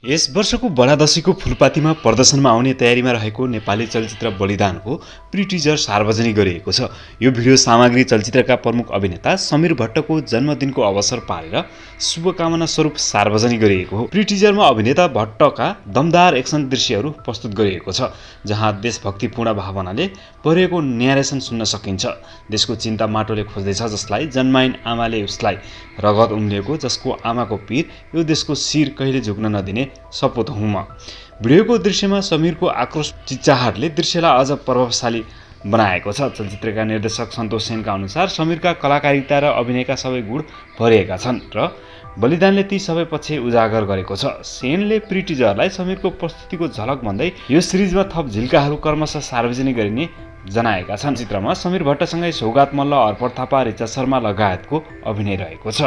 यस वर्षको बडादशीको फूलपातीमा प्रदर्शनमा आउने तयारीमा रहेको नेपाली चलचित्र बलिदानको प्री-टिजर सार्वजनिक गरिएको छ। यो भिडियो सामग्री चलचित्रका प्रमुख अभिनेता समीर भट्टको जन्मदिनको अवसर पारेर शुभकामना स्वरूप सार्वजनिक गरिएको हो। प्री-टिजरमा अभिनेता भट्टका दमदार एक्सन दृश्यहरू प्रस्तुत गरिएको छ, जहाँ देशभक्तिपूर्ण भावनाले भरिएको न्यारेसन सुन्न सकिन्छ। देशको चिन्ता माटोले खोज्दैछ जसलाई जन्माइन् आमाले उसलाई, रगत उम्लिएको जसको आमाको पीर, यो देशको शिर कहिले झुक्न नदिने सपूत हुँ म। भिडियोको दृश्यमा समीरको आक्रोश चिच्चाहटले दृश्यलाई अझ प्रभावशाली बनाएको छ। चलचित्रका निर्देशक सन्तोष सेनका अनुसार समीरका कलाकारिता र अभिनयका सबै गुण भरिएका छन् र बलिदानले ती सबै पक्ष उजागर गरेको छ। सेनले प्री-टिजरलाई समीरको प्रस्तुतिको झलक भन्दै यो सिरिजमा थप झिल्काहरू क्रमशः सार्वजनिक गरिने जनाएका छन्। चित्रमा समीर भट्टसँगै सौगात मल्ल, अर्पण थापा, ऋचा शर्मा लगायतको अभिनय रहेको छ।